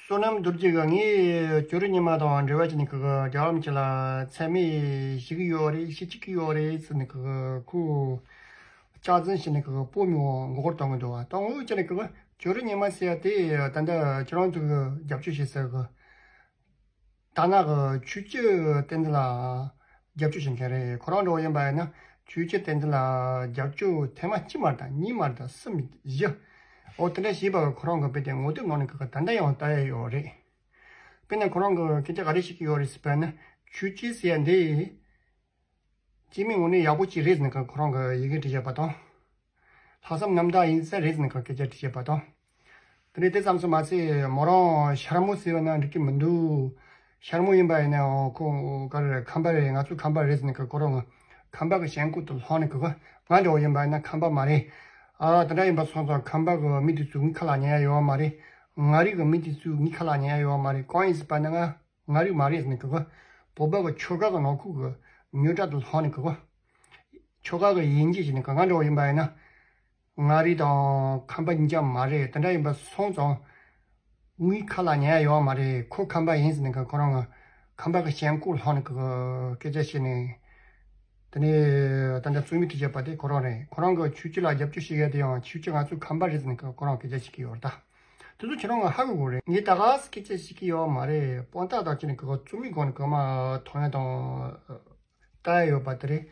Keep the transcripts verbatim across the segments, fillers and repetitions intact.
བསོད་ནམས་རྡོ་རྗེ་གིས་ངས་ཅོ་རི་ཉི་མ་དང་འབྲེལ་བ་བྱས་ནས་ཁོ་གི་རྒྱལ་བ་རིན་པོ་ཆེ་ལ་མཚན་སྨད་ཞུ་གི་ཡོད་རེད། ཞུ་བཅུག་གི་ཡོད་རེད་ཟེར་ནས་ཁོ་གི་ཁོ་སྐྱག་རྫུན་བྱས་ནས་ཁོ་གི་སྤོ་མི་འོང་མགོ་སྐོར་གཏོང་གི་འདུག་བ། གཏོང་འོས་བྱས་ནས་ཁོ་གི་ཅོ་རི་ཉི་མ་ཟེར་ཡ་དེ་ད་ལྟ་ཁྱེད་རང་ཚོ་གི་རྒྱབ་སྐྱོར་བྱེད་ས་གི་ད་ནང་གི་ཆོས་སྤྱི་བསྟན་འཛིན་ལ་རྒྱབ་སྐྱོར་བྱེད་མཁན་རེད། ཁོ་རང་འདྲ་བོ་ཡིན་པ་ཡིན་ན་ཆོས་སྤྱི་བསྟན་འཛིན་ལ་རྒྱབ་སྐྱོར་ཐེངས་མ་གཅིག་མ་རེད་ད། གཉིས་མ་རེད་ད། གསུམ་བཞི། འོ་དེ་འདྲ་བྱས་པ་ཁོ་རང་གི་དཔེ་དེ་ངོ་དེབ་ནང་ནས་གི་ད་ལྟ་ཡང་ལྟ་ཡ་ཡོད་རེད། དཔེར་ན་ཁོ་རང་གི་སྐད་ཆ་ག་རེ་བཤད་ཀྱི་ཡོད་རེད་ཟེར་བ་ན། ཆོས་སྤྱི་ཟེར་ཡ་འདི་སྤྱི་མི་དངོས་གནས་ཡག་པོ་ཅིག་རེད་ཟེར་ནས་ཁོ་རང་གིས་ཡི་གེ་བྲིས་བཞག་པ་དང་། ལྷག་བསམ་རྣམ་དག་ཡིན་ས་རེད་ཟེར་ནས་ཁོ་སྐད་ཆ་བྲིས་བཞག་པ་དང་། དེ་ནས་དེ་ཙམ་དུ་མ་ཟད་མོ་རང་ཤར་མོ་ཟེར་བ་ན་འགྲིག་གི་མི་འདུག་ཤར་མོ་ཡིན་པ་ཡིན་ན་ཁོ་ག་རེ་རེད། ཁམས་པ་རེད། ང་ཚོ་ཁམས་པ་རེད་ཟེར་ནས་ཁོ་རང་ཁམས་པ་གི་ཞེན་ཁོག་ཏུ་ལྷུང་ནས་ཁོ་ང་འདྲ་བོ་ཡིན་པ་ཡིན་ན་ཁམས་པ་མ་རེད། ཨ་དེ་འདྲ་ཡིན་པ་སོང་ཙང་ཁམས་པ་གི་མི་དེ་ཚོ་ངའི་ཁ་ལ་ཉན་ཡ་ཡོད་མ་རེད། མངའ་རིས་གི་མི་དེ་ཚོ་ངའི་ཁ་ལ་ཉན་ཡ་ཡོད་མ་རེད། གང་ཡིན་ཟེར་བ་ན་ང་མངའ་རིས་མ་རེད་ཟེར་ནས་ཁོ་བོད་པ་གི་ཆོལ་ཁ་གི་ནང་ཁུལ་གི་རྙོག་དྲ་དུ་ལྷུང་ནས་ཁོ་ཆོལ་ཁ་གི་དབྱེ་འབྱེད་བྱས་ནས་ཁོ་ང་འདྲ་བོ་ཡིན་པ་ཡིན་ན་མངའ་རིས་དང་ཁམས་པ་གཉིས་ཀ་མ་རེད། དེ་འདྲ་ཡིན་པ་སོང་ཙང་ངའི་ཁ་ལ་ཉན་ཡ་ཡོད་མ་རེད། ཁོ་ཁམས་པ་ཡིན་ཟེར་ནས་ཁོ་རང་ཁམས་པ་གི་ཞེན་ཁོག་ལྷུང་ནས་ཁོ་སྐད་ཆ་བཤད་ནས། དེ་ནས་ད་ལྟ་རྩོམ་ཡིག་བྲིས་བཞག་པ་དེ་ཁོ་རང་རེད། ཁོ་རང་གི་ཆོས་སྤྱི་ལ་རྒྱབ་སྐྱོར་བྱེད་ཡ་དེ་ཡང་ཆོས་སྤྱི་ང་ཚོ་ཁམས་པ་རེད་ཟེར་ནས་ཁོ་རང་སྐད་ཆ་བཤད་ཀྱི་ཡོད་རེད་ད། དེ་ཚོ་ཁྱེད་རང་གིས་ཧ་གོ་དགོས་རེད། ངས་ད་ག་སེ་སྐད་ཆ་བཤད་ཀྱི་ཡོད་མ་རེད། དཔང་རྟགས་དང་བཅས་ནས་ཁོ་རྩོམ་ཡིག་སྒང་ནས་ཁོ་མར་མཐོང་ཡ་དང་ལྟ་ཡ་ཡོད་པ་དེ་རེད།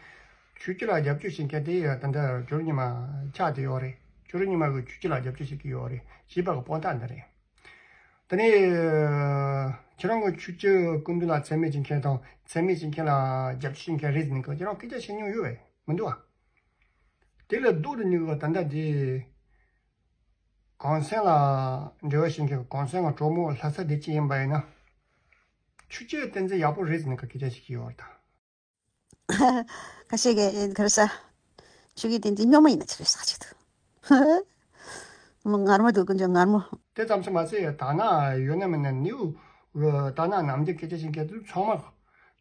ཆོས་སྤྱི་ལ་རྒྱབ་སྐྱོར་བྱེད་མཁན་དེ་ད་ལྟ་ཅོ་རི་ཉི་མ་ཆགས་བསྡད་ཡོད་རེད། ཅོ་རི་ཉི་མ་གིས་ཆོས་སྤྱི་ལ་རྒྱབ་སྐྱོར་བྱེད་ཀྱི་ཡོད་རེད་ཞེས་པ་གི་དཔང་རྟགས་འདི་རེད། དེ་ནས་ཁྱེད་རང་གི་ཆོས་སྤྱི་སྐུ་མདུན་ལ་མཚན་སྨད་བྱེད་མཁན་དང་མཚན་སྨད་བྱེད་མཁན་ལ་རྒྱབ་སྐྱོར་བྱེད་མཁན་རེད་ཟེར་ནས་ཁྱེད་རང་སྐད་ཆ་བཤད་མྱོང་ཡོད་པས་མི་འདུག་ཨ། དེ་ལས་ལྡོག་ཏུ་ནི་ད་ལྟ་འདི་གོང་ས་ལ་འབྲེལ་བ་བྱེད་མཁན་གོང་ས་ང་གྲོགས་མོ་ལྷ་ས་བདེ་སྐྱིད་ཡིན་པ་ཡིན་ན། ཆོས་སྤྱི་བསྟན་འཛིན་ཡག་པོ་རེད་ཟེར་ནས་སྐད་ཆ་བཤད་ཀྱི་ཡོད་རེད་ད། ཁ་ཤས་ཀྱིས་ག་རེ་ཟ། ཆོས་ཀྱི་བསྟན་འཛིན་སྨྱོ་མ་ཡིན་ན་ཆི་རེད་ཟ་ཆེད་དུ། མོ་ངར་མོ་འདུག་དཀོན་མཆོག་ངར་མོ། དེ་ཙམ་ཞིག་མ་ཟད་ད་ནང་ཡོད་ན་མིན་ན་ནིའུ་ད་ནང་ནམ་རྒྱུན་སྐད་ཆ་བཤད་མཁན་དེ་ཚོ་ཚང་མ་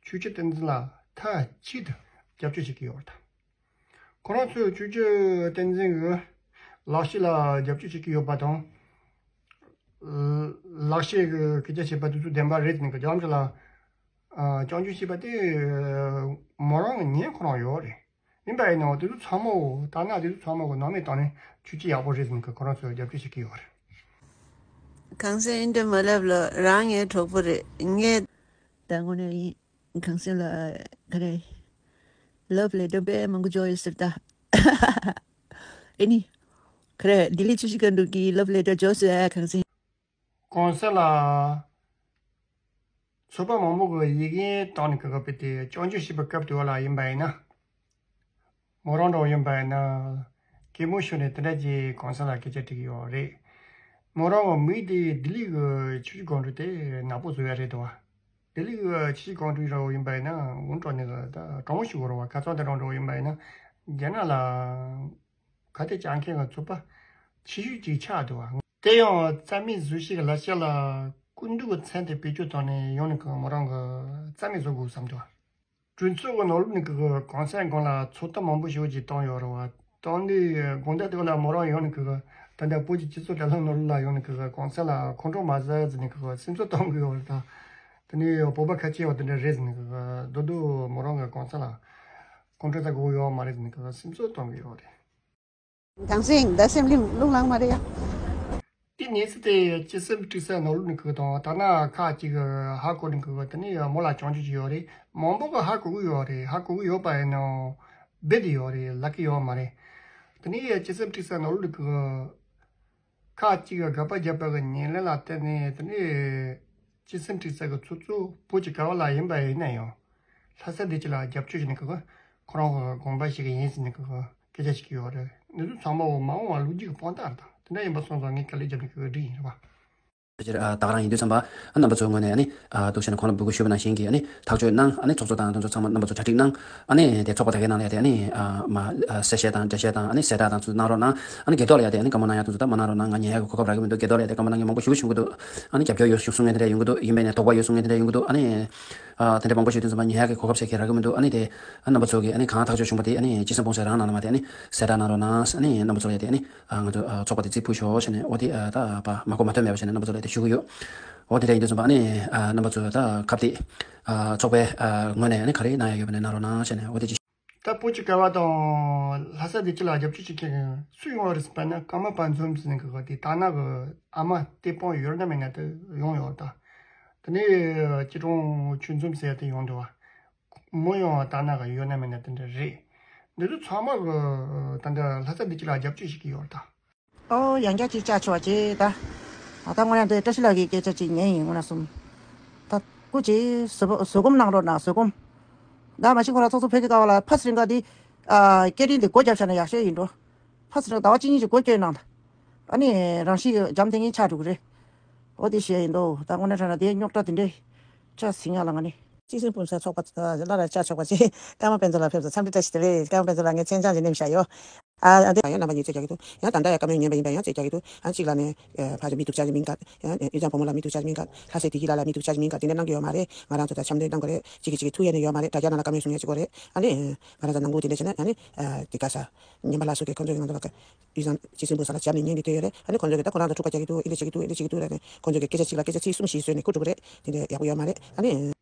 ཆོས་སྤྱི་བསྟན་འཛིན་ལ་མཐའ་གཅིག་ཏུ་རྒྱབ་སྐྱོར་བྱེད་ཀྱི་ཡོད་རེད་ད། ཁོ་རང་ཚོས་ཆོས་སྤྱི་བསྟན་འཛིན་གྱི་ལག་ཤེས་ལ་རྒྱབ་སྐྱོར་བྱེད་ཀྱི་ཡོད་པ་དང་། ལག་ཤེས་ཀྱི་སྐད་ཆ་བཤད་པ་དེ་ཚོ་བདེན་པ་རེད་ཟེར་ནས་རྒྱ་ལམ་ཅིག་ལ་སྐྱོན་བརྗོད་བྱས་པ་དེ་མོ་རང་གི་ཉན་ཁོ་རང་ཡོད་རེད། ཡིན་པ་ཡིན་ནའང་དེ་ཚོ་ཚང་མ་ད་ནང་དེ་ཚོ་ཚང་མ་གི་ནང་མི་དང་ནི་ཆོས་སྤྱི་ཡག་པོ་རེད་ཟེར་ནས་ཁོ་རང་ཚོས་རྒྱབ་སྐྱོར་བྱེད་ཀྱི་ཡོད་རེད། གངས་སེང་ཨིན་དྲ་མ་ལབ་ལོ། རང་ངའི་གྲོགས་པོ་རེད། ངས་ད་དངོས་གནས་ཡིན། གངས་སེང་ལ་ག་རེ། ལབ་ལེ་ཊར་དཔེ་མང་པོ་འབྱོར་ཡོད་ཟེར་ད། ཨེ་ནི། ག་རེ་ལྡི་ལི་ཆུ་བཞི་སྒང་དྲུག་གི་ལབ་ལེ་ཊར་འབྱོར་སོང་ཨ་གངས་སེང་། གོང་ས་ལ། ཚོགས་པ་མང་པོ་གི་ཡི་གེ་བཏང་ནས་གི་གི་དཔེ་དེ་སྐྱོན་བརྗོད་བྱས་པའི་སྐབས་དེ་བ་ལ་ཡིན་པ་ཡིན་ན། མོ་རང་འདྲ་བོ་ཡིན་པ་ཡིན་ན། གད་མོ་ཤོར་ནས་དེ་འདྲ་ཅིག་གོང་ས་ལ་སྐད་ཆ་དྲིས་ཀྱི་ཡོད་རེད། མོ་རང་གི་མིང་དེ་ལྡི་ལི་གི་ཆུ་བཞི་སྒང་དྲུག་དེ་ནག་པོ་བཟོ་ཡ་རེད་དོ། ལྡི་ལི་གི་ཆུ་བཞི་སྒང་དྲུག་འདྲ་བོ་ཡིན་པ་ཡིན་ན་འོང་དྲགས་ནས་ད་གྲོགས་མོ་ཞིག་དགོས་རེད་བ། ཁ་སང་དེ་རང་འདྲ་བོ་ཡིན་པ་ཡིན་ན་རྒྱ་ནག་ལ་ག་དེ་ཅང་མཁན་གི་ཚོགས་པ་ཆེ་ཤོས་ཅིག་ཆགས་འདུག་བ། དེ་ཡང་རྩ་མེད་བཟོ་ཤེས་ཀྱི་ལ་ཤ་ལ་སྐུ་མདུན་གྱི་མཚན་དེ་བེད་སྤྱོད་བཏང་ནས་ཡོང་ནས་གི་མོ་རང་གི་རྩ་མེད་བཟོ་དགོས་བསམ་འདུག་བ། གྲོས་ཚོགས་ཀྱི་ནང་ལོགས་ནས་གི་གོང་ས་སྒང་ལ་ཚོགས་གཏམ་མང་པོ་ཞེ་པོ་ཅིག་བཏང་ཡོད་རེད་བ། བཏང་ནས་དགོང་དག་དེ་ལ་མོ་རང་ཡོང་ནས་གི་ད་ལྟ་བོད་ཀྱི་སྤྱི་ཚོགས་དྲ་ལམ་ནང་ལོགས་ལ་ཡོང་ནས་གི་གོང་ས་ལ་ཁོང་ཁྲོ་མ་ཟ་ཟེར་ནས་གི་སེམས་གསོ་གཏོང་གི་ཡོད་རེད་ད། དེ་ནས་བོད་པ་ཁ་ཆེ་བ་དེ་འདྲ་རེད་ཟེར་ནས་གི་རྡོག་རྡོག་མོ་རང་གི་གོང་ས་ལ་ཁོང་ཁྲོ་ཟ་དགོས་ཡོད་མ་རེད་ཟེར་ནས་གི་སེམས་གསོ་གཏོང་གི་ཡོད་རེད། གངས་སེང་ད་སེམས་ལ་རླུང་ལངས་མ་རེད་ཡ། དེ་གནས་ཚུལ་དེ་སྤྱི་སེམས་དཀྲུག་ས་ནང་ལོགས་ནས་གི་དང་ད་ནང་ཁག་ཅིག་གིས་ཧ་གོ་ནས་གི་དེ་ནས་མོ་ལ་སྐྱོན་བརྗོད་ཅིག་ཡོད་རེད། མང་པོ་གིས་ཧ་གོ་གི་ཡོད་རེད། ཧ་གོ་གི་ཡོད་པ་ཡིན་ནའང་སྦས་དེ་ཡོད་རེད། ལབ་ཀྱི་ཡོད་མ་རེད། དེ་ནས་སྤྱི་སེམས་དཀྲུག་ས་ནང་ལོགས་ནས་གི་ཁག་ཅིག་གིས་དགག་པ་བརྒྱབ་པ་གི་ཉེར་ལེན་ལ་བརྟེན་ནས་དེ་ནས་སྤྱི་སེམས་དཀྲུག་ས་གི་ཚོགས་གཙོ་བོད་ཀྱི་ག་བ་ལ་ཡིན་པ་ཡིན་ན་ཡང་ལྷ་ས་བདེ་སྐྱིད་ལ་རྒྱབ་སྐྱོར་བྱས་ནས་གི་ཁོ་རང་གི་དགོངས་པ་ཞིག་ཡིན་ཟེར་ནས་གི་སྐད་ཆ་ཞིག་ཡོད་རེད། འདི་ཚོ་ཚང་མ་འོ་མ་འོངས་པ་ལོ་རྒྱུས་ཀྱི་དཔང་རྟགས་རེད་ད། དེ་འདྲ་ཡིན་པ་སོང་ཙང་ངས་དཀའ་ལས་བརྒྱབ་ནས་གི་སྒྲིག་ཡིན་རེད་པ། ཕལ་ཆེར་ཨ་ད་ག་རང་ཡིན་དུས་ཙམ་པ་ཨ་རྣམ་པ་ཚོའི་ངོས་ནས་ཨ་ནི་ཨ་འདུག་བྱས་ན་གོང་ལ་འབོད་སྐུལ་ཞུས་པ་ནང་བཞིན་གྱི་ཨ་ནི་ཐག་གཅོད་གནང་། ཨ་ནི་ཚོགས་གཙོ་དང་དེ་ཚོ་ཚང་མ་རྣམ་པ་ཚོ་གྲ་སྒྲིག་གནང་། ཨ་ནི་དེ་ཚོགས་པ་དེ་གའི་ནང་ལ་དེ་ཨ་ནི་ཨ་མ་ཨ་གསལ་བཤད་དང་འགྲེལ་བཤད་དང་ཨ་ནི་གསལ་བསྒྲགས་དང་ཚོ་གནང་རོགས་གནང་། ཨ་ནི་སྒེར་ཐོག་ལ་ཡ་དེ་ཨ་ནི་བཀའ་མོལ་གནང་ཡ་དེ་ཚོ་ད་མ་གནང་རོགས་གནང་། ང་ཉན་ཡ་གི་གོ་སྐབས་རག་གི་མི་འདུག་སྒེར་ཐོག་ལ་ཡ་དེ་བཀའ་མོལ་གནང་མཁན་མང་པོ་ཞེ་པོ་བྱུང་གི་འདུག་ཨ་ནི་རྒྱབ་སྐྱོར་ཡོད་གསུང་མཁན་དེ་འདྲ་ཡོང་གི་འདུག་ཡིན་པས་ནས་དོགས་པ་ཡོད་གསུང་མཁན་དེ་འདྲ་ཡོང་གི་འདུག་ཨ་ནི་ཨ་དེ་འདྲ་མང་པོ་ཞེ་པོ་དེ་ཚོ་མ་ཉན་ཡ་གི་གོ་སྐབས་ཟེར་མཁན་རག་གི་མི་འདུག་ཨ་ནི་དེ་ཨ་རྣམ་པ་ཚོ་གིས་ཨ་ནི་གང་ཐག་གཅོད་བྱུང་བ་དེ་ཨ་ནི་ཅི་སེམས་སྤོང་བྱས་རང་གནང་ལ་མ་དེ་ཨ་ནི་གསལ་བསྒྲགས་གནང་རོགས་གནང་། ཨ་ནི་རྣམ་པ་ཚོ་ལ་ཡ་དེ་ཨ་ནི་ཨ་ང་ཚོ་ཨ་ཚོགས་པ་དེ་རྩིས་ཕུལ་ཤོག་བྱས་ནས་འོ་དེ་ཨ་ད་པ་མ་གོ་མ་ཐོས་མེད་པ་བྱས་ནས་རྣམ་པ་ཚོ་ལ་ཡ་དེ་ ཞུ་གི་ཡོད། འོ་དེ་འདྲ་ཡིན་དུས་ཙམ་པ་ཨ་ནི་ཨ་རྣམ་པ་ཚོས་ད་ཁ་གཏད་ཨ་ཚོགས་པའི་ཨ་ངོས་ནས་ཨ་ནི་ག་རེ་གནང་ཡ་ཡོད་པ་ནས་གནང་རོགས་གནང་བྱས་ནས་འོ་དེ་ཅིག་ད་བོད་ཀྱི་སྐལ་བ་དང་ལྷ་ས་བདེ་སྐྱིད་ལ་རྒྱབ་སྐྱོར་བྱེད་མཁན་སུ་ཡོང་བ་རེད་ཟེར་བ་ན། ཀརྨ་པ་འཛོམས་ཟེར་མཁན་གི་དེ་དར་ནག་གི་ཨ་མ་དེ་དཔང་ཡོད་ན་མེད་ན་དེ་ཡོང་ཡོད་ད། དེ་ནས་སྐྱིད་གྲོང་ཆོས་འཛོམས་ཟེར་ཡ་དེ་ཡོང་འདུག་བ། མོ་ཡང་དར་ནག་གི་ཡོད་ན་མེད་ན་དེ་འདྲ་རེད། འདི་ཚོ་ཚང་མ་གི་ད་འདྲ་ལྷ་ས་བདེ་སྐྱིད་ལ་རྒྱབ་སྐྱོར་བྱེད་ཀྱི་ཡོད་ད། ཨོ་ཡང་བསྐྱར་ཅིག་བཅར་ཆོག་ཅེས་ད། ད་དངོས་གནས་འདི་བཀྲ་ཤིས་ལགས་ཀྱི་སྐད་ཆ་ཅིག་ཉན་ཡིན་དངོས་གནས་གསུམ། ད་སྐུ་མཁྱེན་བཟོད་པ་བཟོད་སྒོམ་གནང་རོགས་གནང་། བཟོད་སྒོམ། ད་མ་གཞི་ཁོ་རང་ཚོགས་གཙོ་ཕེབས་ཀྱི་སྐབས་ལ་ཕ་སི་རིང་ག་འདི། ཨ་སྐད་འཕྲིན་འདི་སྒོ་བརྒྱབ་བཞག་ན་ཡག་ཤོས་ཡིན་འགྲོ། ཕ་སི་རིང་ཟླ་བ་གཅིག་གཉིས་ཀྱི་སྒོ་བསྐྱོན་གནང་ད། ཨ་ནི་རང་ཤི་འཇམ་ཐིང་ངེ་ཆགས་འགྲོ་གི་རེད། འོ་དེ་བཤད་ཡིན་འདུག་ད་དངོས་གནས་དྲང་གནས་དེའི་རྙོག་དྲ་དེ་འདྲའི་ཆ་ཟིན་ཡ་ལ་ང་ནི། སྤྱི་སེམས་སྤུན་ཟེར་ཚོགས་པ་ལ་ར་བཅར་ཆོག་པ་ཅིག་ཀརྨ་དཔལ་འཛོམས་ལགས་ཕེབས་སོང་། འཚམས་འདྲི་བཀྲ་ཤིས་བདེ་ལེགས། ཀརྨ་དཔལ་འཛོམས་ལགས་ངས་མཚན་བྱང་ཅིག་ནེམ་བཞག་ཡོད། ཨ་ཨ་འདི་ཡང་རྣམ་པ་གཉིས་རྩོད་རྒྱག་གི་འདུག་ཡང་ད་ལྟ་ཡང་བཀའ་མོལ་ཉན་པ་ཡིན་པ་ཡང་རྩོད་རྒྱག་གི་འདུག་ཨ་གཅིག་ལ་ནི་ཕ་ཅིག་མི་སྡུག་ཅག་ཅིག་མིན་ག་ཡང་དབུས་གཙང་བུ་མོ་ལ་མི་སྡུག་ཅག་ཅིག་མིན་ག་ལྷ་སའི་བདེ་སྐྱིད་ལགས་ལ་མི་སྡུག་ཅག་ཅིག་མིན་ག་དེ་འདྲ་གནང་གི་ཡོད་མ་རེད། ང་རང་ཚོ་ད་འཆམ་མཐུན་གནང་དགོས་རེད། གཅིག་གིས་གཅིག་གི་ཐུགས་ཡས་ནས་ཡོད་མ་རེད། དྲ་རྒྱ་ནང་ལ་བཀའ་མོལ་གསུང་ཡས་གཅིག་པོ་རེད། ཨ་ནི་ང་རང་ཚོ་ནང་ཁུལ་དེ་འདྲ་བྱས་ན་ཨ་ནི་དེ་ག་ས་ཉན་པ་ལ་སོགས་ཀྱི་ཁོང་ཚོ་གི་ང་ཚོ་ལ་དབུས་གཙང་སྤྱི་སེམས་སྤུན་ཟེར་ལ་བྱམས་ནས་ཉན་གི་བསྡད་ཡོད་རེད། ཨ་ནི་ཁོང་ཚོ་གི་ད་ཁོ་རང་ཚོ་འཁྲུག་པ་རྒྱག་གི་འདུག་ཨི་འདྲ་བྱེད་ཀྱི་འདུག་ཨི་འདྲ་བྱེད་ཀྱི་འདུག་ལབ་ནས་ཁོང་ཚོ་གི་སྐད་ཆ་གཅིག་ལ་སྐད་ཆ་ཚིག་གསུམ་བཞི་བཟོས་ནས་ཁུ་འཁྲུག་རེད། དེ་འདྲ་ཡག་པོ་ཡོད་མ་རེད། ཨ་ནི།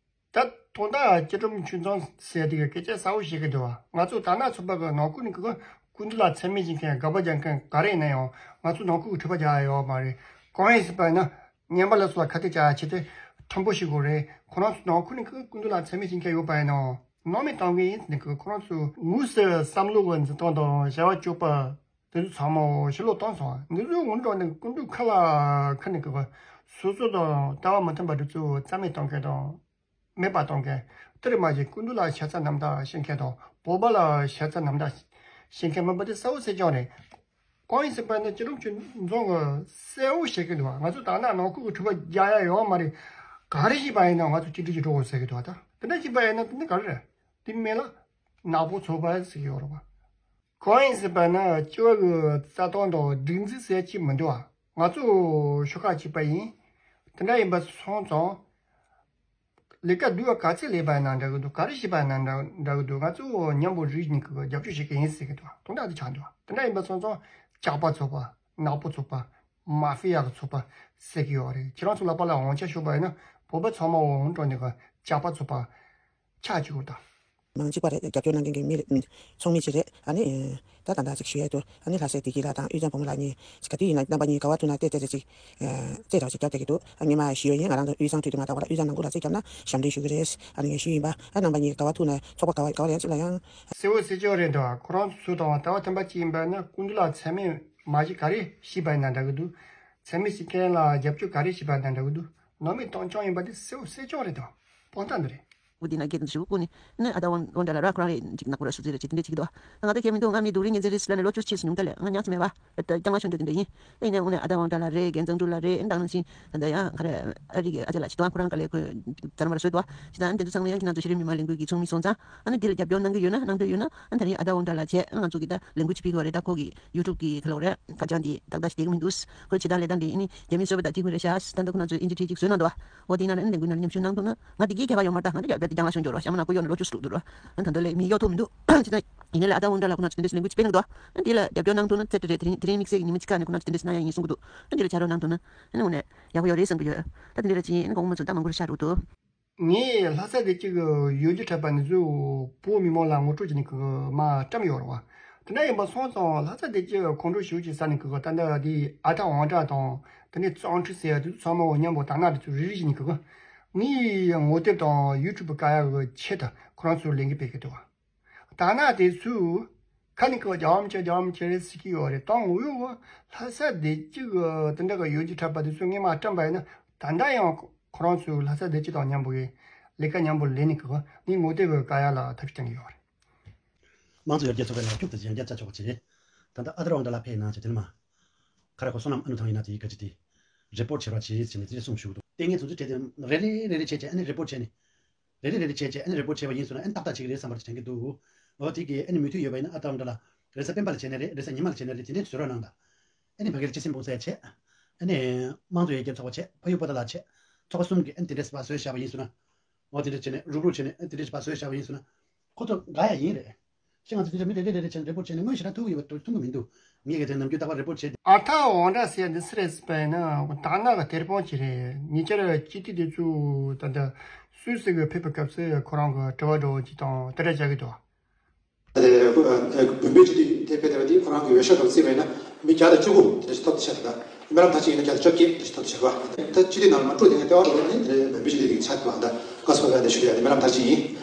ད་དོན་དག་སྐྱིད་གྲོང་ཆུང་ཚང་ཟེར་དེ་གི་སྐད་ཆ་གསལ་བོ་བཤད་གི་འདུག་བ། ང་ཚོ་དར་ནག་ཚོགས་པ་གི་ནང་ཁུལ་ནས་གི་སྐུ་མདུན་ལ་མཚན་སྨད་བྱེད་མཁན་དགག་པ་རྒྱག་མཁན་ག་རེ་ཡིན་ན་ཡང་ང་ཚོ་ནང་ཁུལ་གི་འཁྲུག་པ་རྒྱག་ཡ་ཡོད་མ་རེད། གང་ཡིན་ཟེར་བ་ན་ཉན་པ་ལ་སོགས་ལ་ཁ་གཏད་བཅག་ཡ་ཆེད་དུ་མཐུན་པོ་བྱེད་དགོས་རེད། ཁོ་རང་ཚོ་ནང་ཁུལ་ནས་གི་སྐུ་མདུན་ལ་མཚན་སྨད་བྱེད་མཁན་ཡོད་པ་ཡིན་ནའང་སྣང་མེད་གཏོང་མཁན་ཡིན་ཟེར་ནས་གི་ཁོ་རང་ཚོ་དངོས་སུ་བསམ་བློ་གི་འཛིན་སྟངས་དང་བྱ་བ་སྤྱོད་པ། དེ་ཚོ་ཚང་མ་ཕྱིར་ལོག་བཏང་སོང་། འདི་ཚོའི་ངོ་འདྲ་ནི་སྐུ་མདུན་ཁ་ལ་ཁ་ནས་གི་སོ་སོ་དང་ལྟ་བ་མི་མཐུན་པ་འདི་ཚོ་རྩ་མེད་གཏོང་མཁན་དང་མེད་པ་གཏོང་མཁན། དེར་མ་ཟད་སྐུ་མདུན་ལ་ཤ་ཚ་ནམ་ཟླ་བཤད་མཁན་དང་བོད་པ་ལ་ཤ་ཚ་ནམ་ཟླ་བཤད་མཁན་མིན་པ་དེ་གསལ་བོ་གསལ་རྐྱང་རེད། གང་ཡིན་ཟེར་བ་ན་སྐྱིད་གྲོང་ཆུང་ཚང་གི་གསལ་བོ་བཤད་གི་འདུག་ང་ཚོ་དར་ནག་ནང་ཁུལ་གི་འཁྲུག་པ་རྒྱག་ཡ་ཡོད་མ་རེད། ག་རེ་བྱས་པ་ཡིན་ན་ང་ཚོ་གཅིག་སྒྲིལ་གྱིས་འགྲོ་དགོས་ཟེར་གི་འདུག་ད་དེ་འདྲ་བྱས་པ་ཡིན་ན་དེ་ནི་ག་རེ་རེད། དེ་མིན་ལ་ནག་པོ་ཚོགས་པ་ཟེར་གི་ཡོད་རེད་བ། གང་ཡིན་ཟེར་བ་ན་སྤྱི་བ་གི་རྩ་དོན་དང་སྒྲིག་འཛུགས་ཟེར་གྱི་མི་འདུག་བ། ང་ཚོ་ཤོག་ཁག་གཅིག་པ་ཡིན། དེ་འདྲ་ཡིན་པ་སོང་ཙང་། ལས་ཀ་སྡུག་པ་ག་ཚད་ལས་པ་ཡིན་ན་འདྲ་གི་འདུག་ག་རེ་བྱས་པ་ཡིན་ན་འདྲ་འདྲ་གི་འདུག་ང་ཚོ་མཉམ་པོ་རིགས་གཉིས་ཀྱི་རྒྱབ་སྐྱོར་བྱེད་ཀྱི་ཡིན་ཟེར་གི་འདུག་དོན་དག་དེ་ཆགས་འདུག་དེ་འདྲ་ཡིན་པ་སོང་ཙང་ཇག་པ་ཚོགས་པ། ནག་པོ་ཚོགས་པ། མ་ཧྥི་ཡ་གི་ཚོགས་པ་ཟེར་གི་ཡོད་རེད། ཁྱེད་རང་ཚོ་ལ་པ་ལ་དབང་ཆ་ཤོར་བ་ཡིན་ན་བོད་པ་ཚང་མ་འོང་འགྲོ་ནས་གི་ཇག་པ་ཚོགས་པ་ཆགས་བཅུག་གི་འདུག་མང་གཅིག་པ་རེད། རྒྱབ་སྐྱོར་གནང་མཁན་གྱི་མི་རེད། ཚོགས་མི་གཅིག་རེད། ཨ་ནི། ད་ད་ད་ཅིག་ཞུ་ཡས་དུ། ཨ་ནི་ལྷ་སའི་བདེ་སྐྱིད་ལགས་དང་དབུས་གཙང་བུ་མོ་ལགས་གཉིས་ག་དུས་ཡིན་ན་རྣམ་པ་གཉིས་ག་བ་ཐུག་ན་ཏེ་ཏེ་ཏེ་ཅིག་རྩེད་རོགས་ཅིག་རྒྱབ་བསྡད་ཀྱི་འདུག་ཨ་ཉི་མ་ཞུ་ཡས་ཡིན། ང་རང་ཚོ་དབུས་གཙང་འཐུས་དུ་མ་དང་བ་ལ་དབུས་གཙང་ནང་ཁུལ་ལ་རྩེད་རྒྱབ་ན་ཞབས་འདྲེན་ཞུ་གི་རེད། ཨ་ནི་ངས་ཞུས་ཡིན་པ། ཨ་རྣམ་པ་གཉིས་ག་བ་ཐུག་ན་ཚོགས་པ་ག་བ་ག་བ་ཡང་གཅིག་ལ་ཡང་། གསལ་བོ་གསལ་ཆོག་རེད་འདུག་ཁོ་རང་ཚོ་དང་ལྟ་བ་མཐུན་པ་གཅིག་ཡིན་པ་ན་སྐུ་མདུན་ལ་མཚན་སྨད་མ་གཞི་ག་རེ་བྱས་པ་ཡིན་ན་འདྲ་གི་འདུག་མཚན་སྨད་བྱེད་མཁན་ལ་རྒྱབ་སྐྱོར་ག་རེ་བྱས་པ་ཡིན་ན་འདྲ་གི་འདུག་སྣང་མེད་གཏོང་རྐྱང་ཡིན་པ་དེ་གསལ་བོ་གསལ་རྐྱང་རེད་དོ། དཔང་རྟགས་འདི་རེད། འོ་དེ་ན་སྐད་དུ་ཞུ་ཀུན་ནི་ནི་ཨ་ད་དབང་དབང་འདྲ་ལ་ར་ཁོ་རང་རེད་ཅིག་ནག་པོ་ར་ཤུགས་རྩེད་རེད་ཅིག་དེ་འདྲས་ཅིག་འདུག་ང་ད་ཁྱེད་མི་འདུག་ང་མི་སྡུག་རིགས་ངན་ཚེ་རིས་ལ་ནི་ལོ་བཅུ་ཕྱིན་སོང་ད་ལས་ང་ཉག་ཅིག་མེད་པ་ད་རྐྱང་ལ་ཤོན་འདྲ་དེ་འདྲ་ཡིན། ད་ཡིན་ནའི་འོ་ནི་ཨ་ད་དབང་འདྲ་ལ་རེད། རྒན་གཙང་ཕྲུག་ལ་རེད། ཨེ་ད་ནང་བཞིན་ད་ད་ཡང་ག་རེ་ཨ་རིག་གི་ཨ་ཅག་ལ་ཅིག་དང་ཁོ་རང་ག་ལས་ཁོས་ད་ར་མ་ར་བཟོས་འདུག་ཅི་ད་ཨ་ནི་དེ་ཚོ་ཚང་མ་ཡང་ཁྱེད་རང་ཚོ་ཤེས་རིག་མི་མང་ལས་འགུལ་གྱི་ཚོགས་མི་སོང་ཙང་ཨ་ནི་དེ་ལ་རྒྱབ་སྐྱོར་གནང་གི་ཡོད་ན་གནང་འདོད་ཡོད་ན་ཨ་ད་རིང་ཨ་ད་དབང་འདྲ་ལ་བྱས་ཨ་ང་ཚོ་གི་ད་ལས་འགུལ་ཅིག་ཕིག་གི་རེད། ད་ཁོ་གི་ཡུ་ཊུབ་གི་ཁ་ལོག་རེད། ཁོ་ཇི་ལྟར་ལས་ད་འདི་ཨ་ནི་རྒྱ་མི་བཟོས་པ་ད་དེ་ཁོ་རེད་ཤག་ད་ཁོ་ན་ཚོས་ཨིན་ཇི་ཁྲིད་ཅིག་བཟོས་གནང་འདུག་འོ་དེ་ཡིན་ན་ལས་ཨ་ནི་ལས་འགུལ་ནང་མཉམ་ཞུགས་གནང་ཐུབ་ན་ང་དེ་གའི་ཁྱད་པར་ཡོད་མ་རེད། ད་ང་དེ་རྒྱབ་རྒྱབ་དེ་རྒྱང་ལ་ཤོང་འགྱོ་རོགས་ཞྭ་མོ་ནག་པོ་གཡོག་ནས་ལོ་བཅུ་ཙམ་འདུག་ཨ་ད་འདི་ལས་མི་གཡོག་ཐུབ་མི་འདུག་ཅི་ད་ཡིན་ནའི་ལས་ཨ་ད་དབང་འདྲ་ལ་ཁོ་ན་ཚོས་དེ་འདྲ་ལས་འགུལ་ཅིག་སྤེལ་གནང་འདུག་ཨ་འདི་ལ་རྒྱབ་སྐྱོར་གནང་ཐུབ་ན་ཚེ་དེ་རེད། དེ་རིང་དེ་རིང་དམིགས་བསལ་གྱི་ཉི་མ་གཅིག་ཁ་ནས་ཁོ་ན་ཚོས་དེ་འདྲ་གནང་ཡ་ཡིན་གསུང་གི་འདུག་ཨ་འདི་ལ་ཕྱག་རོགས་གནང་ཐུབ་ན་ཨ་ནི་འོ་ནས་ཡག་པོ་ཡོད་རེད་བསམ་གི་ཡོད། ད་དེ་འདྲ་ཅིག་ཨ་ནི་གོང་མ་ཚོ་ད་མང་པོ་ཞིག་ཤར་འགྲོ་འདུག་ངས་ལྷ་ས་བདེ་སྐྱིད་ཀྱི་ཡུལ་གྱི་གྲགས་པ་འདི་ཚོ་བོད་མི་མང་ལ་ངོ་སྤྲོད་བྱས་ནས་ཀྱི་མར་བཀྲམ་ཡོད་རེད་བ། དེ་འདྲ་ཡིན་པ་སོང་ཙང་ལྷ་ས་བདེ་སྐྱིད་ཁོང་ཁྲོ་ཞེ་པོ་ཅིག་ཟ་ནས་ཀྱི་ད་ལྟ་དེ་ཨ་ཐ་དབང་གྲགས་དང་དེ་ནས་གཙང་ཁྲི་ཟེར་ཡ་དེ་ཚོ་ཚང་མ་འོ་མཉམ་པོ་དར་ནག་དེ་ཚོ་རེ་རེ་བྱས་ནས་ཀྱི་ངའི་ངོ་དེབ་དང་ཡུ་ཊུབ་བཀག་ཡ་གི་ཆེད་དུ་ཁོ་རང་ཚོར་ལས་འགུལ་སྤེལ་གི་འདུག་བ། དར་ནག་དེ་ཚོས་ཁ་ནས་ཀྱི་རྒྱ་བ་མི་ཆེ་རྒྱ་བ་མི་ཆེ་རེད་ཟེར་གྱི་ཡོད་རེད། དང་ངོ་ཡོང་གི་ལྷ་ས་བདེ་སྐྱིད་ཀྱི་དེ་འདྲ་གི་ཡུལ་གྱི་གྲགས་པ་དེ་ཚོ་ངས་མར་བཀྲམ་པ་ཡིན་ན་ད་ལྟ་ཡང་། ཁོ་རང་ཚོས་ལྷ་ས་བདེ་སྐྱིད་དང་མཉམ་པོ་ཡི་ལས་ཀ་མཉམ་པོ་ལས་ནས་ཀྱི་ངའི་ངོ་དེབ་བཀག་ཡ་ལ་ཐབས་ཤེས་བཏོན་གྱི་ཡོད་རེད། དམངས་གཙོ་ཡར་རྒྱས་ཚོགས་པའི་ལ་ཁྱུག་ཏུ་ཡང་བསྐྱར་བཅར་ཆོག་པ་བྱས། ད་ལྟ་ཨ་ད་ར་དབང་གྲགས་ལགས་ཕེབས་གནང་བྱས་དེ་ནས་མ། ཁ་ར་ཁོ་བསོད་ནམས་ཨ་ནུ་ཐང་ཡིན་ན་དེའི་ག་ཅི་དེ། རི་པོར་ཊི་བྱེད་རོགས་བྱེད་ཟེར་ནས་གསུངས་བཞུགས་འདུག་ལྟས་ངན་ཚོ་ཚོས་བྲལ་ཏེ་རེ་རེ་རེ་རེ་བྱས་བྱས་ཨ་ནི་རི་པོར་ཊི་བྱས་ནས། རེ་རེ་རེ་རེ་བྱས་བྱས་ཨ་ནི་རི་པོར་ཊི་བྱས་པ་ཡིན་སོང་ན་ཨ་ནི་ཏག་ཏག་བྱེད་ཀྱི་རེད་བསམ་པ་དེ་དྲན་གྱི་འདུག་འོ་དེ་གི་ཨ་ནི་མུ་མཐུད་ཡོད་པ་ཡིན་ན་ཨ་ད་དབང་གྲགས་ལགས་རེས་གཟའ་སྤེན་པ་ལ་བྱས་ན་རེད། རེས་གཟའ་ཉི་མ་ལ་བྱས་ན་རེད། དེ་འདྲས་བཟོ་རོགས་གནང་དང་། ཨ་ནི་ཕ་གིར་སྤྱི་སེམས་སྤུངས་ས་ཡ་བྱས། ཨ་ནི། དམངས་གཙོ་ཡར་རྒྱས་ཚོགས་པ་བྱས། ཕ་ཡུལ་པོ་ཏཱ་ལ་བྱས། ཚོགས་པ་གསུམ་གྱིས་ཨ་ནི་དེ་འདྲས་སྤ་བཟོས་བཞག་པ་ཡིན་ཟེར་ན། འོ་དེ་འདྲས་བྱས་ནས་རུག་རུག་བྱས་ནས་ཨ་ནི་དེ་འདྲས་སྤ་བཟོས་བཞག་པ་ཡིན་ཟེར་ན། ཁོ་ཚོ་དགའ་ཡ་ཡིན་རེད། ཅི་ང་ཚོ་དེ་འདྲ་མི་རེ་རེ་རེ་རེ་བྱས་ནས་རི་པོར་ཊི་བྱས་ནས་དངོས་གཞི་རང་ཐུག་གི་ཡོད་པ་ཐུག་གི་མི་འདུག་ངས་གི་དེ་ནམ་རྒྱུན་རྟག་པར་རི་པོར་ཊི་བྱས། ཨ་ཐ་འོང་འདྲ་ཟེར་འདི་སུ་རེད་ཟེར་བ་ཡིན་ན་དག་སྣང་གི་དེར་སྤོང་གྱི་རེད། ཉེ་ཆར་སྤྱི་འཐུས་དེ་ཚོ་ད་ལྟ་སུད་སི་གི་ཕེབས་པའི་སྐབས་སུ་ཁོ་རང་གི་དྲི་བ་འདྲ་བོ་ཅིག་དང་དེ་འདྲ་བྱ་གི་འདུག་དེ་བོད་པའི་སྤྱི་འཐུས་དེ་ཕེབས་བསྡད་པ་དེ་ཁོ་རང་གི་འོས་ཤོག་དང་བརྩིས་པ་ཡིན་ན་མི་བརྒྱ་དང་བཅུ་དགུ་དེ་འདྲ་ཞིག་ཐོབ་ཐུབ་ཆགས་འདུག་སྨན་རམས་མཐར་ཕྱིན་ཡིན་ན་བརྒྱ་དང་བཅོ་བརྒྱད་དེ་འདྲ་ཞིག་ཐོབ་ཐུབ་ཆགས་པ། ད་སྤྱི་འཐུས་ནང་ལ་མ་འགྲོ་དེ་ནས་ལྟེ་བ་འགྲོ་ནས་དེ་བོད་པའི་སྤྱི་འཐུས་དེ་ཆགས་འདུག་ད་དགའ་བསུ་བ་དེ་ཞུ་ཡ་དེ་སྨན་རམས་མཐར་ཕྱིན་ཡིན།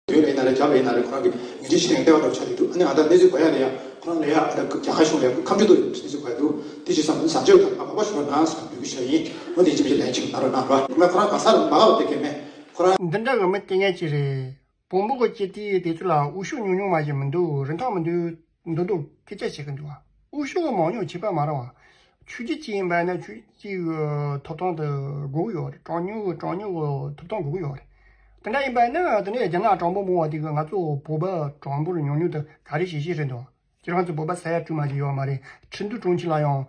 བོད་ལ་ཡིན་ན་རེད། རྒྱ་བལ་ཡིན་ན་རེད། ཁོ་རང་གི་ཉིན་རེ་ཞིག་ནས་ལྟེ་བ་འགྲོ་ཆགས་ཀྱི་འདུག་ཨ་ནི་ང་ད་གནས་ཚུལ་གོ་ཡ་རེད་ཡ། ཁོ་རང་ལ་ཡ་ཨ་ད་རྒྱ་གར་གཞུང་ལ་ཡ་ཁ་མཆུ་ཏོ་ཡོད་གནས་ཚུལ་གོ་ཡ་འདུག་དེ་ཅིག་བསམ་ན་བཟང་སྤྱོད་ཐོག་མ་གོ་བ་ཞུ་རོགས་གནང་ཟེར་འབོད་སྐུལ་ཞུ་ཡ་ཡིན། འོ་དེ་ཅི་མི་ལན་ཅིག་གནང་རོགས་གནང་རོགས། ཁོ་རང་གང་ས་ལ་མ་ག་བ་དེ་གས་མེད། ཁོ་རང་འདི་འདྲ་གི་མི་སྟེར་མཁན་ཅིག་རེད། བོན་པོ་གི་སྤྱི་འཐུས་དེ་ཚོ་ལ་འོས་ཤོག་ཉུང་ཉུང་མ་ཞིག་མི་འདུག་རིན་ཐང་མི་འདུག་འདུག་འདུག་སྐད་ཆ་བཤད་གི་འདུག་འོས་ཤོག་གི་མང་ཉུང་བྱེད་པ་མ་རེད་བ། ཆོས་བརྒྱུད་ཅིག་ཡིན་པ་ན་ཆོས་བརྒྱུད་ཀྱི་ཐོབ་ཐང་དེ་དགོས་ཀྱི་ཡོད་རེད། གྲངས་ཉུང་གི་གྲངས་ཉུང་གི་ཐོབ་ཐང་དགོས་ཀྱི་ཡོད་རེད། དེ་འདྲ་ཡིན་པ་ན་དེ་ནས་རྒྱ་ནག་གྲངས་འབོར་མང་བ་དེ་གི་ང་ཚོ་བོད་པ་གྲངས་འབོར་ཉུང་ཉུང་དེ་ག་རེ་བྱེད་ཤེས་རེད་འདུག་ཁྱེད་རང་ཚོ་བོད་པ་ས་ཡ་དྲུག་མ་ཞིག་ཡོད་མ་རེད། ཁྲིན་ཏུའུ་གྲོང་ཁྱེར་ལ་ཡང་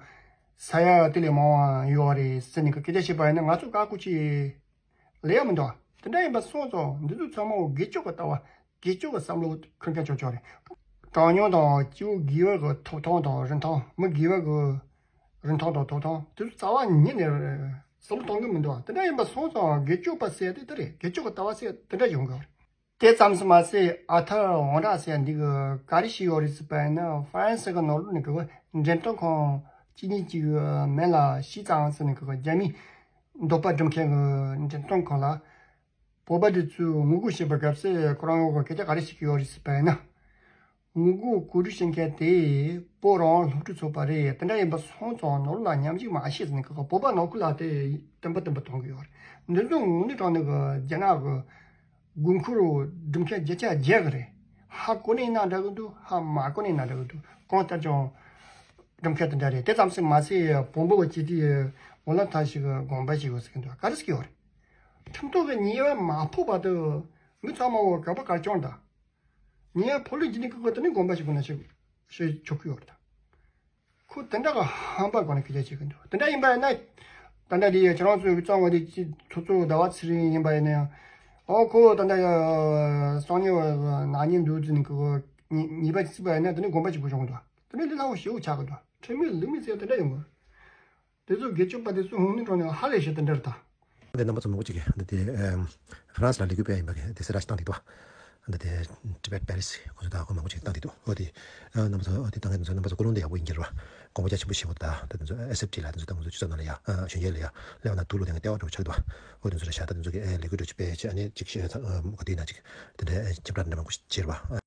ས་ཡ་དེ་ལས་མང་བ་ཡོད་རེད་ཟེར་ནས་གི་སྐད་ཆ་བཤད་པ་ཡིན་ན་ང་ཚོ་བཀའ་བཀོད་ཅིག་ལས་ཡ་མི་འདུག་དེ་འདྲ་ཡིན་པ་སོང་ཙང་འདི་ཚོ་ཚང་མ་སྒེར་གཅོད་ཀྱི་ལྟ་བ། སྒེར་གཅོད་ཀྱི་བསམ་བློ་འཁོར་མཁན་ཆོག་ཆོག་རེད། གྲངས་ཉུང་དང་སྐྱེ་བོ་དགེ་བ་གི་ཐོབ་ཐང་དང་རིན་ཐང་། མི་དགེ་བ་གི་རིན་ཐང་དང་ཐོབ་ཐང་དེ་ཚོ་རྩ་བ་ཉིད་ནས་བསམ་བློ་གཏོང་གི་མི་འདུག་དེ་འདྲ་ཡིན་པ་སོང་ཙང་སྒེར་གཅོད་པ་ཟེར་དེ་དེ་རེད། སྒེར་གཅོད་ཀྱི་ལྟ་བ་ཟེར་དེ་འདྲ་ཡོང་གི་རེད། དེ་ཙམ་ཞིག་མ་ཟད་ཨ་ཐར་འོང་གྲགས་ཟེར་འདི་གི་ག་རེ་ཞིག་ཡོད་རེད་ཟེར་བ་ཡིན་ན་ཧྥ་རན་སི་གི་ནང་ལོགས་ནས་གི་འགྲེམས་སྟོན་ཁང་གཅིག་གཉིས་ཀྱི་མིང་ལ་ཞི་ཙང་ཟེར་ནས་གི་རྒྱ་མིའི་འདོད་པ་སྒྲུབ་མཁན་གྱི་འགྲེམས་སྟོན་ཁང་ལ་བོད་པ་འདི་ཚོས་ངོ་རྒོལ་བྱེད་པའི་སྐབས་སུ་ཁོ་རང་ངོ་རྒོལ་སྐད་ཆ་ག་རེ་བཤད་ཀྱི་ཡོད་རེད་ཟེར་བ་ཡིན་ན། ངོ་རྒོལ་གོ་སྒྲིག་བྱེད་མཁན་དེ་བོད་རང་དབང་སློབ་ཕྲུག་ཚོགས་པ་རེད། དེ་འདྲ་ཡིན་པ་སོང་ཙང་ནོར་ལ་མཉམ་ཞུགས་མ་བྱེད་ཟེར་ནས་ཁོ་བོད་པ་ནང་ཁུལ་ལ་དེ་བསྟན་པ་བསྟན་པ་གཏོང་གི་ཡོད་རེད། འདི་ཚོ་དངོས་གནས་དྲང་གནས་ཀྱི་རྒྱ་ནག་གི་དགོས་མཁོར་སྒྲུབ་མཁན་བརྒྱ་ཆ་བརྒྱ་གི་རེད། ཧ་གོ་ནས་ན་འདྲ་གི་འདུག་ཧ་མ་གོ་ནས་ན་འདྲ་གི་འདུག་གང་ལྟར་ཀྱང་སྒྲུབ་མཁན་དེ་འདྲ་རེད། དེ་ཙམ་ཞིག་མ་ཟད་བོན་པོ་གི་སྤྱི་འཐུས་འོ་ལགས་ཐར་ཞིག་གི་དགོངས་པ་ཞིག་ཡོད་ཟེར་གི་འདུག་ག་རེ་ཟེར་གི་ཡོད་རེད། ཁྲིམས་ཐོག་གི་ཉེས་པ་མ་ཕོག་བར་དུ་མི་ཚང་མ་འོ་ག་པ་གར་སྐྱོང་དང་། ཉེས་པ་ཕོག་ལུགས་ཀྱི་ནི་ཁོ་ཁོ་དེ་ནི་དགོངས་པ་ཞིག་དགོས་ན་ཞིག་ཞེས་ཆོག་གི་ཡོད་རེད། ཁོ་དེ་འདྲ་གི་ཧམ་པ་གོ་ནས་སྐད་ཆ་བཤད་གི་འདུག་དེ་འདྲ་ཡིན་པ་ཡིན་ན། ད་ལྟ་དེ་ཁྱེད་རང་ཚོའི་གཙང་བོ་དེ་ཅི་ཚོ་ཚོ་ཟླ་བ་ཚེ་རིང་ཡིན་པ་ཡིན་ན་ཡང་། ཨོ་ཁོ་ད་ལྟ་ཡ་གསང་ཉུལ་ནག་ཉེས་འདུག་ཟེར་ནས་ཁོ་ཉེས་ཉེས་པ་བརྩིས་པ་ཡིན་ན་དེ་ནི་དགོངས་པ་ཞིག་དགོས་བྱུང་གི་འདུག་དེ་ནི་ལས་སླ་བོ་ཞེ་པོ་ཆགས་གི་འདུག་ཁྲིམས་མེད་ལུགས་མེད་ཟེར་དེ་འདྲ་ཡོང་གི། དེ་ཚོ་སྒེར་གཅོད་པ་དེ་ཚོ་དངོས་གནས་དྲང་གནས་ཧ་ལས་ཤིག་དེ་འདྲ་རེད་ད། འདི་རྣམ་པ་ཚོ་མང་པོ་ཅིག་གིས་འདི་དེ་ཨམ་ཧྥ་རན་སི་ལ་ལས་འགུལ་སྤེལ་ཡིན་པ་གི་དེ་གསལ་བསྒྲགས་ཤིག་བཏང་འདུག་ད། འདི་དེ་ཊི་བེཊ་པེ་རི་སི་ཁོ་ཚོ་ད་ཁོ་མང་པོ་ཅིག་བཏང་འདུག་འོ་དེ་ཨ་རྣམ་པ་ཚོ་འོ་དེ་བཏང་མཁན་དེ་ཚོ་རྣམ་པ་ཚོ་ཀུན་སློང་དེ་ཡག་པོ་ཡིན་གྱི་རེད་བ། དགོངས་པ་རྒྱ་ཆེན་པོ་བཞེས་དགོས་ད། ད་དེ་ཚོ་ཨེས་ཨེཕ་ཊི་ལ་དེ་ཚོ་ད་ང་ཚོ་སྤྱི་ཚོགས་ནང་ལ་ཡ་ཨ་གཞོན་སྐྱེས་ལ་ཡ་སླེབས་ན་དུག་ལོག་དེ་ལྟེ་བ་འགྲོ་ཆགས་འདུག་འོ་དེ་ཚོ་ལ་བཞག་ད་དེ་ཚོ་གི་ཨེ་ལས་འགུལ་འགྲོ་ཆུ་པེ་ཆེ་ཨ་ནི་ཅིག་ཤེས་ཚ་ག་དུས་ན་ཅིག་དེ་འདྲ་ཁྱབ་བསྒྲགས་འདྲ་མང་པོ་ཅིག་བྱེད་རེད་བ།